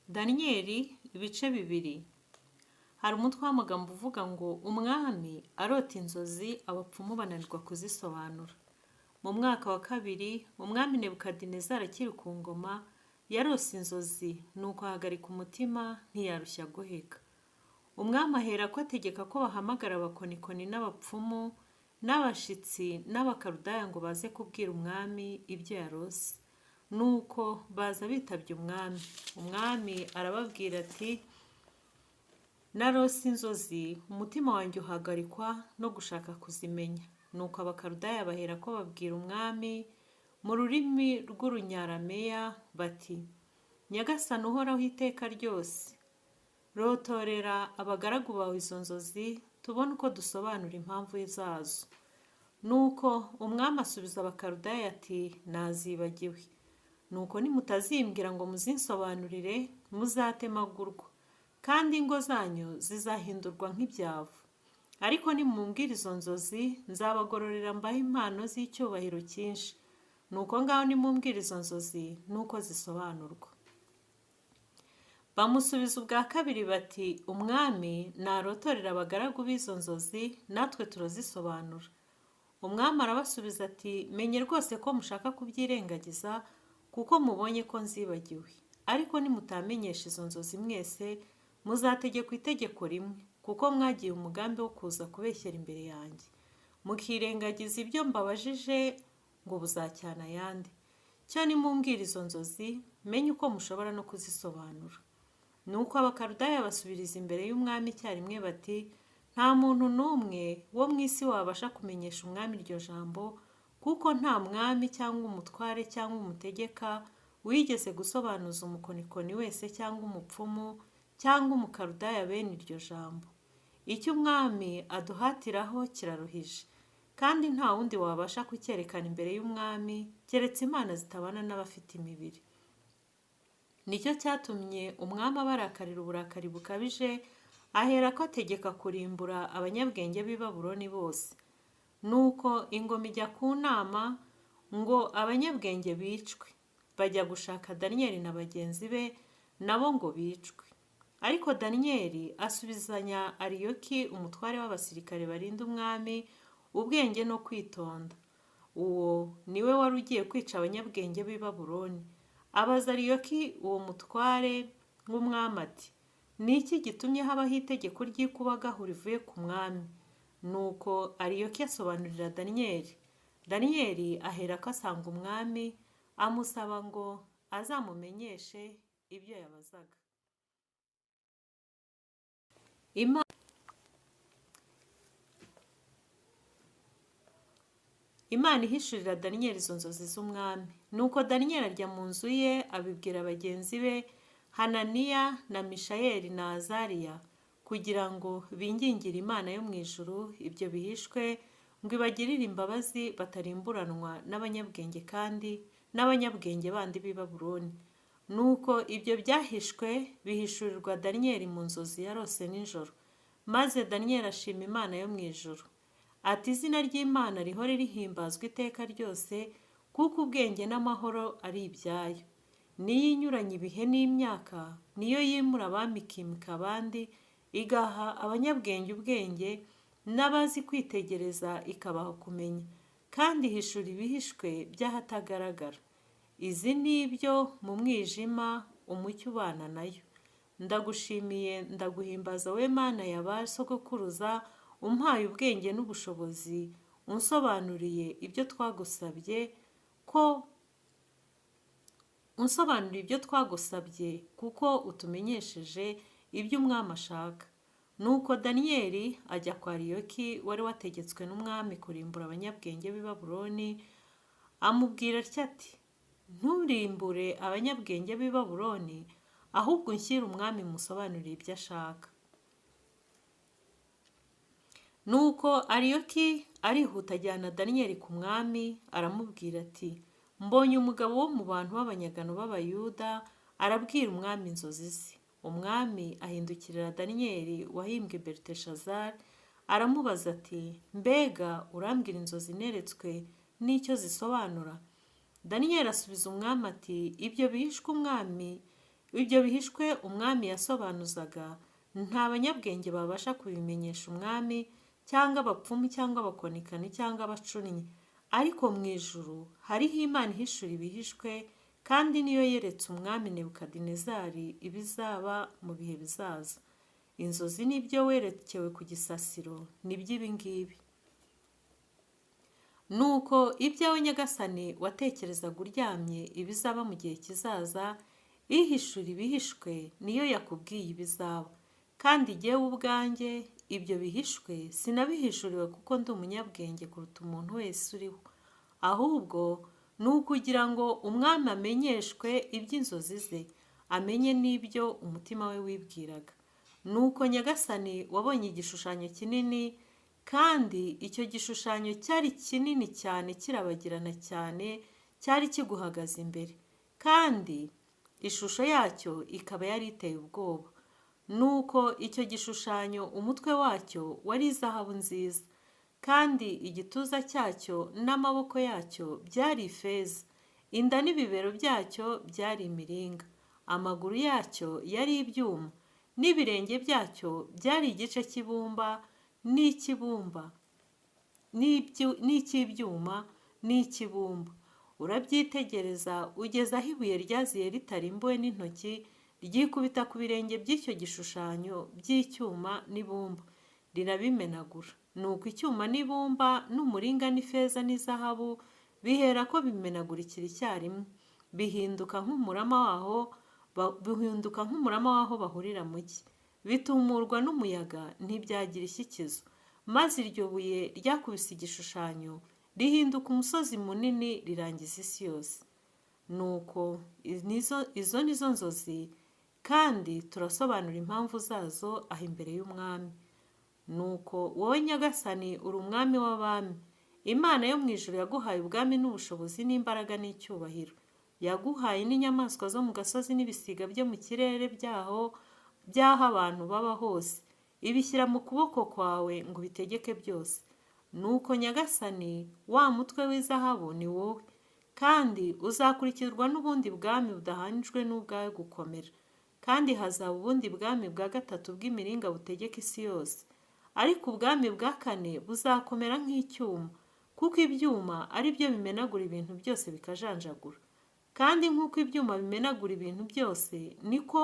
Daniyeli ibice 2. Hari umutwe w'amagambo uvuga ngo umwami arota inzozi abapfumu bananirwa kuzisobanura. Mu mwaka wa 2 umwami Nebukadinezari akiri ku ngoma yarose inzozi, nuko ahagarika umutima ntiyarushya guheka. Umwami aherako ategeka ko bahamagara abakonikoni n'abapfumu n'abashitsi n'Abakaludaya ngo baze kubwira umwami ibyo yarose. Nuko baza bitabye umwami. Umwami arababwira ati: narose inzozi, umutima wanjye uhagarikwa no gushaka kuzimenya. Nuko Abakaludaya baherako babwira umwami mu rurimi rw'Urunyarameya bati: Nyagasani uhoraho iteka ryose, rotorera abagaragu bawe izo nzozi, tubone uko dusobanura impamvu zazo. Nuko umwami asubiza Abakaludaya ati: nazibagiwe. Nuko nimutazimbwira ngo muzinsobanurire, muzatemagurwa, kandi ingo zanyu zizahindurwa nk'ibyavu. Ariko nimumbwira izo nzozi, nzabagororera mbahe impano z'icyubahiro cyinshi. Nuko ngaho nimumbwira izo nzozi nuko zisobanurwa. Bamusubiza ubwa kabiri bati: umwami narotorera abagaragu b'izo nzozi, natwe turazisobanura. Umwami arabasubiza ati: menye rwose ko mushaka kubyirengagiza, kuko mubonye ko nzibagiwe. Ariko nimutamenyesha izo nzozi mwese, muzategekwa itegeko rimwe, kuko mwagiye umugambi wo kuza kubeshyera imbere yanjye, mukirengagiza ibyo mbabajije ngo buzacyana ayandi. Cyo nimumbwira izo nzozi, menye uko mushobora no kuzisobanura. Nuko Abakaludaya basubiriza imbere y'umwami icyarimwe bati: nta muntu n'umwe wo mu isi wabasha kumenyesha umwami iryo jambo, kuko nta mwami cyangwa umutware cyangwa umutegeka wigeze gusobanuza umukonikoni wese cyangwa umupfumu cyangwa Umukaludaya bene iryo jambo. Icyo umwami aduhatiraho kiraruhije, kandi nta wundi wabasha kucyerekana imbere y'umwami keretse imana zitabana n'abafite imibiri. Nicyo cyatumye umwami abarakarira uburakari bukabije, aherako ategeka kurimbura abanyabwenge b'i Babuloni bose. Nuko ingoma ijya ku nama ngo abanyabwenge bicwe. Bajya gushaka Daniyeli na bagenzi be, nabo ngo bicwe. Ariko Daniyeli asubizanya Ariyoki umutware w'abasirikare barinda umwami ubwenge no kwitonda. Uwo niwe wari ugiye kwica abanyabwenge b'i Babuloni. Abaza Ariyoki uwo mutware w'umwami ati: ni iki gitumye habaho itegeko ry'ikubagahu rivuye ku mwami? Nuko Ariyoki asobanurira Daniyeli. Daniyeli aherako asanga umwami, amusaba ngo azamumenyeshe ibyo yabazaga. Imana ihishurira Daniyeli izo nzozi z'umwami. Nuko Daniyeli ajya mu nzu ye abibwira bagenzi be Hananiya na Mishayeli na Azariya, kugira ngo bingingire Imana yo mu ijuru ibyo bihishwe, ngo ibagirire imbabazi batarimburanwa n'abanyabwenge kandi n'abanyabwenge bandi b'i Babuloni. Nuko ibyo byahishwe bihishurirwa Daniyeli mu nzozi yarose nijoro. Maze Daniyeli ashima Imana yo mu ijuru ati: izina ry'Imana rihore rihimbazwa iteka ryose, kuko ubwenge n'amahoro ari ibyayo. Niyo inyuranye ibihe n'imyaka, niyo yimura abami ikimika abandi, igaha abanyabwenge ubwenge, n'abazi kwitegereza ikabaha kumenya, kandi ihishura ibihishwe by'ahatagaragara. Izi ni ibyo mu mwijima, umucyo ubana nayo. Ndagushimiye, ndaguhimbaza we Mana ya ba sogokuruza, umpaye ubwenge n'ubushobozi, unsobanuriye ibyo twagusabye ko unsobanuriye ibyo twagusabye, kuko utumenyesheje ibyo umwami ashaka. Nuko Daniyeli ajya kwa Ariyoki wari wategetswe n'umwami kurimbura abanyabwenge b'i Babuloni, amubwira atya ati: nturimbure abanyabwenge b'i Babuloni, ahubwo unshyire umwami musobanurire ibyo ashaka. Nuko Ariyoki arihuta ajyana Daniyeli ku mwami, aramubwira ati: mbonye umugabo wo mu bantu b'abanyagano b'Abayuda, arabwira umwami inzozi ze. Umwami ahindukirira Daniyeli wahimbwe Beluteshazari, aramubaza ati: mbega urambwira inzozi neretswe n'icyo zisobanura? Daniyeli asubiza umwami ati: ibyo bihishwe umwami, Ibyo bihishwe umwami yasobanuzaga, nta banyabwenge babasha kubimenyesha umwami, cyangwa abapfumu cyangwa abakonikani cyangwa abacunnyi. Ariko mu ijuru hariho Imana ihishura ibihishwe, kandi niyo yeretse umwami Nebukadinezari ibizaba mu bihe bizaza. Inzozi n'ibyo werekewe ku gisasiro ni by'ibi ngibi. Nuko ibyawe Nyagasani watekerezaga uryamye ibizaba mu gihe kizaza, ihishura ibihishwe niyo yakubwiye ibizaba. Kandi jyewe ubwanjye ibyo bihishwe sinabihishuriwe kuko ndi umunyabwenge kuruta umuntu wese uriho. Ahubwo ni ukugira ngo umwami amenyeshwe iby'inzozi ze, amenye n'ibyo umutima we wibwiraga. Nuko Nyagasani wabonye igishushanyo kinini, kandi icyo gishushanyo cyari kinini cyane kirabagirana cyane, cyari kiguhagaze imbere, kandi ishusho yacyo ikaba yari iteye ubwoba. Nuko icyo gishushanyo umutwe wacyo wari izahabu nziza, kandi igituza cyacyo n'amaboko yacyo byari ifeza, inda n'ibibero byacyo byari imiringa, amaguru yacyo yari ibyuma, n'ibirenge byacyo byari igice cy'ibumba n'icy'ibumba n'icy'ibyuma n'icy'ibumba. Urabyitegereza ugeza aho ibuye ryaziye ritarimbuwe n'intoki, ryikubita ku birenge by'icyo gishushanyo by'icyuma n'ibumba, rirabimenagura. Nuko icyuma n'ibumba n'umuringa n'ifeza n'izahabu biherako bimenagurikira icyarimwe, bihinduka nk'umurama waho bihinduka nk'umurama w'aho bahurira mu cyi, bitumurwa n'umuyaga ntibyagira ishyikizo. Maze iryo buye ryakubise igishushanyo rihinduka umusozi munini rirangiza isi yose. Nuko izo ni zo nzozi, kandi turasobanura impamvu zazo aho imbere y'umwami. Nuko wowe Nyagasani uri umwami w'abami. Imana yo mu ijuru yaguhaye ubwami n'ubushobozi n'imbaraga n'icyubahiro. Yaguhaye n'inyamaswa zo mu gasozi n'ibisiga byo mu kirere byaho by'aho abantu baba hose, ibishyira mu kuboko kwawe ngo ubitegeke byose. Nuko Nyagasani, wa mutwe w'izahabu ni wowe, kandi uzakurikirwa n'ubundi bwami budahanijwe n'ubwawe gukomera. Kandi hazaba ubundi bwami bwa gatatu bw'imiringa butegeka isi yose. Ariko ubwami bwa kane buzakomera nk'icyuma, kuko ibyuma ari byo bimenagura ibintu byose bikajanjagura. Kandi nk'uko ibyuma bimenagura ibintu byose, niko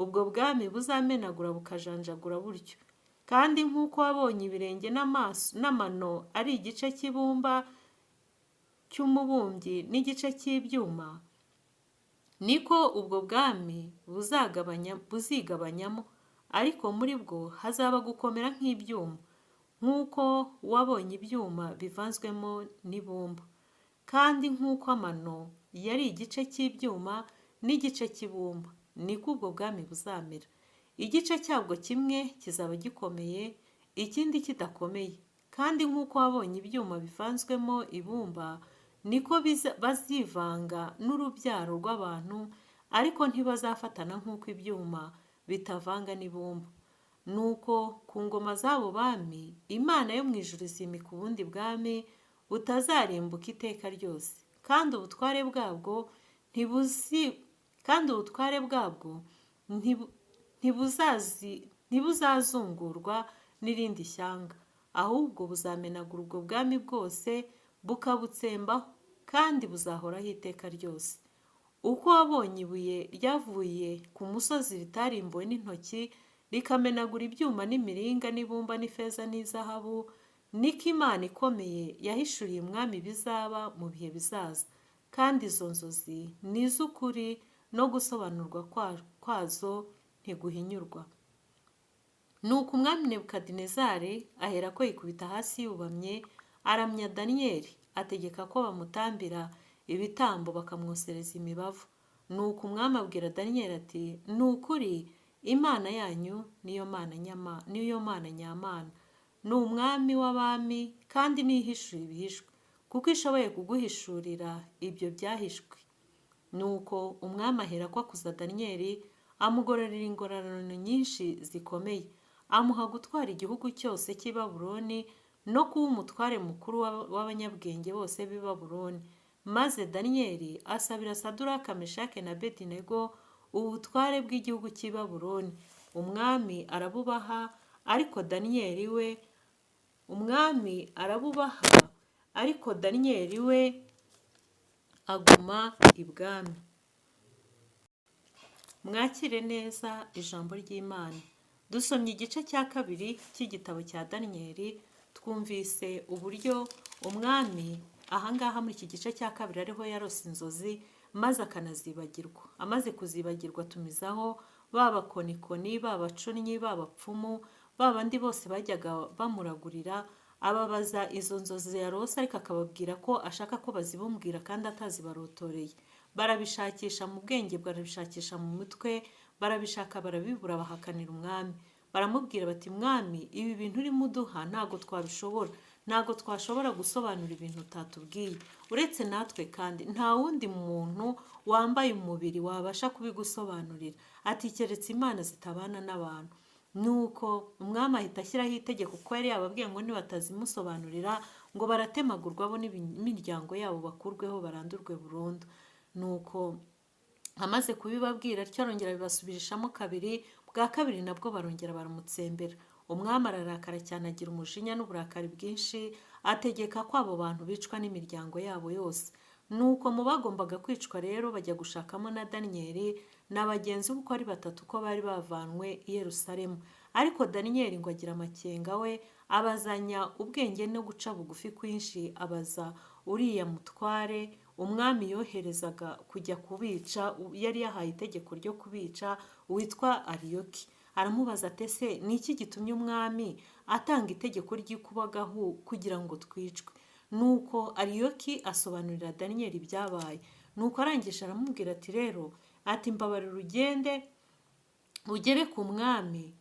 ubwo bwami buzamenagura bukajanjagura butyo. Kandi nk'uko wabonye ibirenge n'amano ari igice cy'ibumba cy'umubumbyi n'igice cy'ibyuma, niko ubwo bwami buzigabanyamo, ariko muri bwo hazaba gukomera nk'ibyuma, nk'uko wabonye ibyuma bivanzwemo n'ibumba. Kandi nk'uko amano yari igice cy'ibyuma n'igice cy'ibumba, niko ubwo bwami buzamera. Igice cyabwo kimwe kizaba gikomeye, ikindi kidakomeye. Kandi nk'uko wabonye ibyuma bivanzwemo ibumba, niko bazivanga n'urubyaro rw'abantu, ariko ntibazafatana nk'uko ibyuma bitavanga n'ibumba. Nuko ku ngoma z'abo bami, Imana yo mu ijuru izimika ubundi bwami butazarimbuka iteka ryose, kandi ubutware bwabwo ntibuzazungurwa n'irindi shyanga, ahubwo buzamenagura ubwo bwami bwose bukabutsembaho, kandi buzahoraho iteka ryose. Uko wabonye ibuye ryavuye ku musozi ritarimbuwe n'intoki, rikamenagura ibyuma n'imiringa n'ibumba n'ifeza n'izahabu, niko Imana ikomeye yahishuriye umwami ibizaba mu bihe bizaza. Kandi izo nzozi ni iz'ukuri no gusobanurwa kwazo ntiguhinyurwa. Nuko umwami Nebukadinezari aherako yikubita hasi yubamye, aramya Daniyeli, ategeka ko bamutambira ibitambo bakamwosereza imibavu. Nuko umwami abwira Daniyeli ati: "Ni ukuri Imana yanyu niyo Mana nyamana, ni umwami w'abami, kandi niyo ihishura ibihishwe, kuko ishoboye kuguhishurira ibyo byahishwe." Nuko umwami aherako akuza Daniyeli, amugororera ingororano nyinshi zikomeye, amuha gutwara igihugu cyose cy'i Babuloni no kuba umutware mukuru w'abanyabwenge bose b'i Babuloni. Maze Daniyeli asabira Saduraka, Meshaki na Abedenego ubutware bw'igihugu cy'i Babuloni. Umwami arabubaha, ariko Daniyeli we, umwami arabubaha, ariko Daniyeli we aguma ibwami. Mwakire neza ijambo ry'Imana. Dusomye igice cya kabiri cy'igitabo cya Daniyeli, twumvise uburyo umwami ahangaha muri iki gice cya kabiri ariho yarose inzozi maze akanazibagirwa. Amaze kuzibagirwa atumizaho ba bakonikoni, ba bacunnyi, ba bapfumu, ba bandi bose bajyaga bamuragurira, ababaza izo nzozi yarose, ariko akababwira ko ashaka ko bazibumbwira kandi atazibarotoreye. Barabishakisha mu bwenge, barabishakisha mu mutwe, barabishaka barabibura, bahakanira umwami. Baramubwira bati: "Mwami, ibi bintu urimo uduha ntabwo twabishobora, ntabwo twashobora gusobanura ibintu utatubwiye. Uretse natwe kandi nta wundi muntu wambaye umubiri wabasha kubigusobanurira," ati "keretse imana zitabana n'abantu." Nuko umwami ahita ashyiraho itegeko, kuko yari yababwiye ngo nibatazimusobanurira ngo baratemagurwa bo n'imiryango yabo, bakurweho barandurwe burundu. Nuko amaze kubibabwira atyo, arongera abibasubirishamo kabiri. Bwa kabiri nabwo barongera baramutsembera. Umwami ararakara cyane, agira umujinya n'uburakari bwinshi, ategeka ko abo bantu bicwa n'imiryango yabo yose. Nuko mu bagombaga kwicwa rero bajya gushakamo na Daniyeli na bagenzi be uko ari batatu, ko bari bavanwe i Yerusalemu. Ariko Daniyeli ngo agira amakenga, we abazanya ubwenge no guca bugufi kwinshi, abaza uriya mutware umwami yoherezaga kujya kubica, yari yahaye itegeko ryo kubica, witwa Ariyoki. Aramubaza ati: "Ese ni iki gitumye umwami atanga itegeko ry'ikubagahu kugira ngo twicwe?" Nuko Ariyoki asobanurira Daniyeli ibyabaye. Nuko arangije aramubwira ati: "Rero," ati, "mbabarira ugende ugere ku mwami,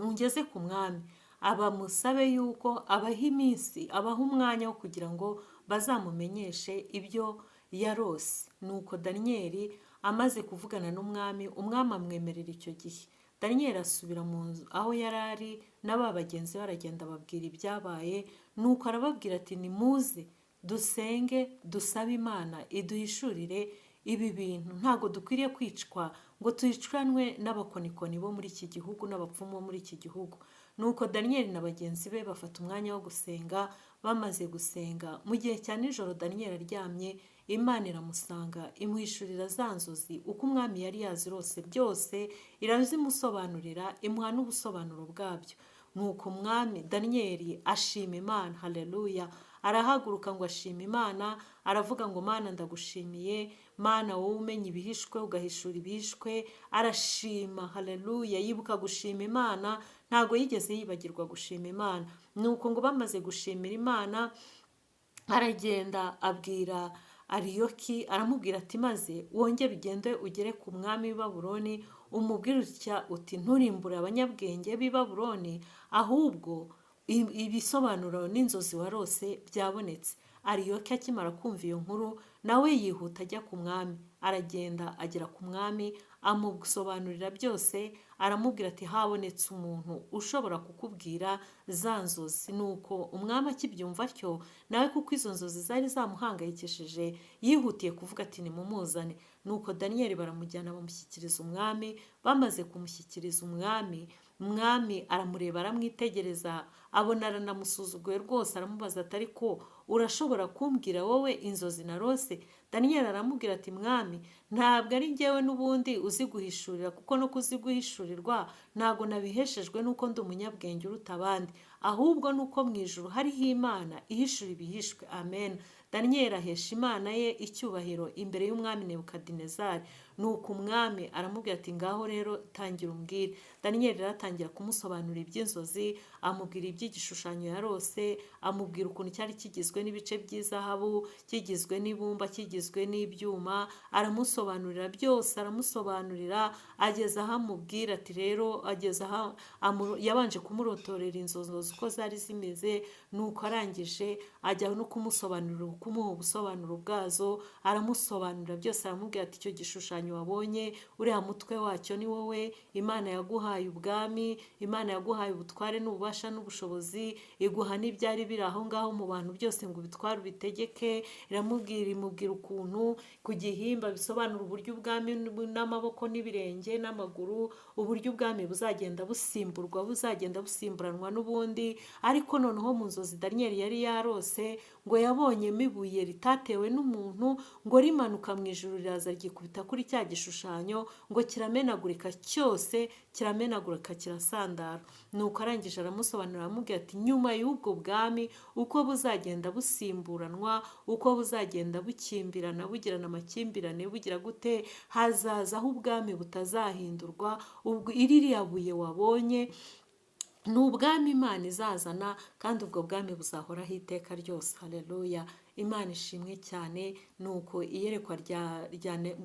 ungeze ku mwami, abamusabe yuko abaha iminsi, abaha umwanya wo kugira ngo bazamumenyeshe ibyo yarose." Nuko Daniyeli amaze kuvugana n'umwami, umwami amwemerera icyo gihe. Daniyeli asubira mu nzu aho yari ari na ba bagenzi be, aragenda ababwira ibyabaye. Nuko arababwira ati: "Nimuze dusenge, dusabe Imana iduhishurire ibi bintu. Ntabwo dukwiriye kwicwa ngo twicanwe n'abakonikoni bo muri iki gihugu n'abapfumu bo muri iki gihugu." Nuko Daniyeli na bagenzi be bafata umwanya wo gusenga. Bamaze gusenga, mu gihe cya nijoro, Daniyeli aryamye, Imana iramusanga, imuhishurira za nzozi uko umwami yari yazirose byose, irazimusobanurira, imuha n'ubusobanuro bwabyo. Nuko umwami Daniyeli ashima Imana. Haleluya! Arahaguruka ngo ashima Imana, aravuga ngo: "Mana, ndagushimiye, Mana wowe umenya ibihishwe, ugahishura ibihishwe." Arashima, haleluya! Yibuka gushima Imana, ntabwo yigeze yibagirwa gushima Imana. Nuko ngo bamaze gushimira Imana, aragenda abwira Ariyoki, aramubwira ati: "Maze wongere ugende ugere ku mwami w'i Babuloni, umubwire utya uti: 'Nturimbure abanyabwenge b'i Babuloni, ahubwo ibisobanuro n'inzozi warose byabonetse.'" Ariyoki akimara kumva iyo nkuru, nawe yihuta ajya ku mwami. Aragenda agera ku mwami, amusobanurira byose, aramubwira ati: "Habonetse umuntu ushobora kukubwira za nzozi." Nuko umwami akibyumva atyo, nawe kuko izo nzozi zari zamuhangayikishije, yihutiye kuvuga ati: "Nimumuzane." Nuko Daniyeli baramujyana, bamushyikiriza umwami. Bamaze kumushyikiriza umwami, umwami aramureba, aramwitegereza, abona aranamusuzuguye rwose. Aramubaza ati: "Ariko urashobora kumbwira wowe inzozi narose?" Daniyeli aramubwira ati: "Mwami, ntabwo ari njyewe n'ubundi uziguhishurira, kuko no kuziguhishurirwa ntabwo nabiheshejwe n'uko ndi umunyabwenge uruta abandi, ahubwo nuko mu ijuru hariho Imana ihishura ibihishwe." Amen. Daniyeli ahesha Imana ye icyubahiro imbere y'umwami Nebukadinezari. Nuko umwami aramubwira ati: "Ngaho rero tangira umbwire." Daniyeli rero atangira kumusobanurira iby'inzozi, amubwira iby'igishushanyo yarose, amubwira ukuntu cyari kigizwe n'ibice by'izahabu, kigizwe n'ibumba, kigizwe n'ibyuma. Aramusobanurira byose, aramusobanurira ageze aho amubwira ati rero, ageze aho yabanje kumurotorera inzozi uko zari zimeze. Nuko arangije ajya no kumusobanurira, kumuha ubusobanuro bwazo. Aramusobanurira byose, aramubwira ati: "Icyo gishushanyo gishushanyo wabonye, uriya mutwe wacyo ni wowe. Imana yaguhaye ubwami, Imana yaguhaye ubutware n'ububasha n'ubushobozi, iguha n'ibyari biri aho ngaho mu bantu byose ngo ubitware ubitegeke. Iramubwira, imubwira ukuntu ku gihimba bisobanura uburyo ubwami n'amaboko n'ibirenge n'amaguru, uburyo ubwami buzagenda busimburwa, buzagenda busimburanwa n'ubundi. Ariko noneho mu nzozi Daniyeli yari yarose, ngo yabonyemo ibuye ritatewe n'umuntu, ngo rimanuka mu ijuru riraza ryikubita kuri cya gishushanyo, ngo kiramenagurika cyose, kiramenagurika kirasandara. Nuko arangije aramusobanurira, aramubwira ati nyuma y'ubwo bwami uko buzagenda busimburanwa, uko buzagenda bukimbirana, bugirana amakimbirane, bugira gute, hazazaho ubwami butazahindurwa. Ubwo iririya buye wabonye ni ubwami Imana izazana, kandi ubwo bwami buzahoraho iteka ryose. Haleluya, Imana ishimwe cyane. Nuko iyerekwa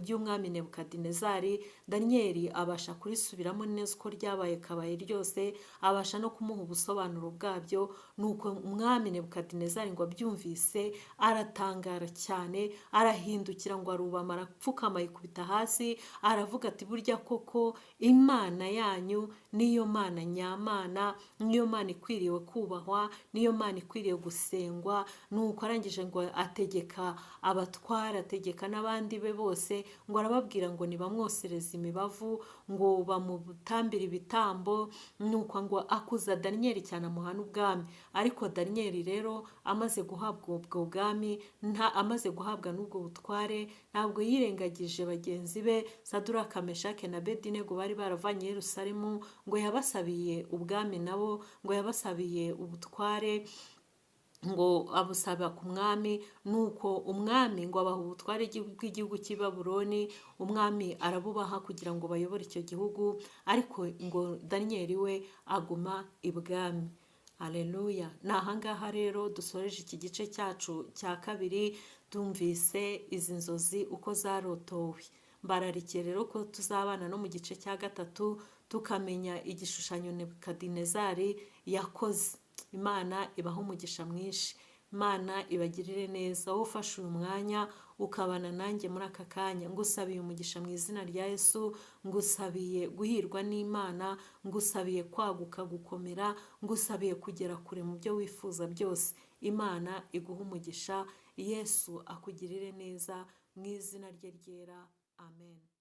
ry'umwami Nebukadinezari, Daniyeli abasha kurisubiramo neza uko ryabaye kabaye ryose, abasha no kumuha ubusobanuro bwabyo. Nuko umwami Nebukadinezari ngo abyumvise aratangara cyane, arahindukira ngo arubama, arapfukama, yikubita hasi, aravuga ati burya koko Imana yanyu niyo Mana nyamana, niyo Mana ikwiriye kubahwa, niyo Mana ikwiriye gusengwa. Nuko arangije ngo ategeka abatwara, ategeka n'abandi be bose, ngo arababwira ngo nibamwosereze imibavu, ngo bamutambire ibitambo. Nuko ngo akuza Daniyeli cyane, amuha n'ubwami. Ariko Daniyeli rero amaze guhabwa ubwo bwami, nta amaze guhabwa n'ubwo butware, ntabwo yirengagije bagenzi be Saduraka, Meshake na Abedinego bari baravanye i Yerusalemu, ngo yabasabiye ubwami nabo, ngo yabasabiye ubutware, ngo abusaba ku mwami. Nuko umwami ngo abaha ubutware bw'igihugu cy'i Babuloni, umwami arabubaha kugira ngo bayobore icyo gihugu, ariko ngo Daniyeli we aguma ibwami. Aleluya. Ni ahangaha rero dusoreje iki gice cyacu cya kabiri, tumvise izi nzozi uko zarotowe. Mbararikiye rero ko tuzabana no mu gice cya gatatu, tukamenya igishushanyo Nebukadinezari yakoze. Imana ibaha umugisha mwinshi, Imana ibagirire neza. Wowe ufashe uyu mwanya ukabana nanjye muri aka kanya, ngusabiye umugisha mu izina rya Yesu, ngusabiye guhirwa n'Imana, ngusabiye kwaguka, gukomera, ngusabiye kugera kure mu byo wifuza byose. Imana iguhe umugisha, Yesu akugirire neza mu izina rye ryera. Amen.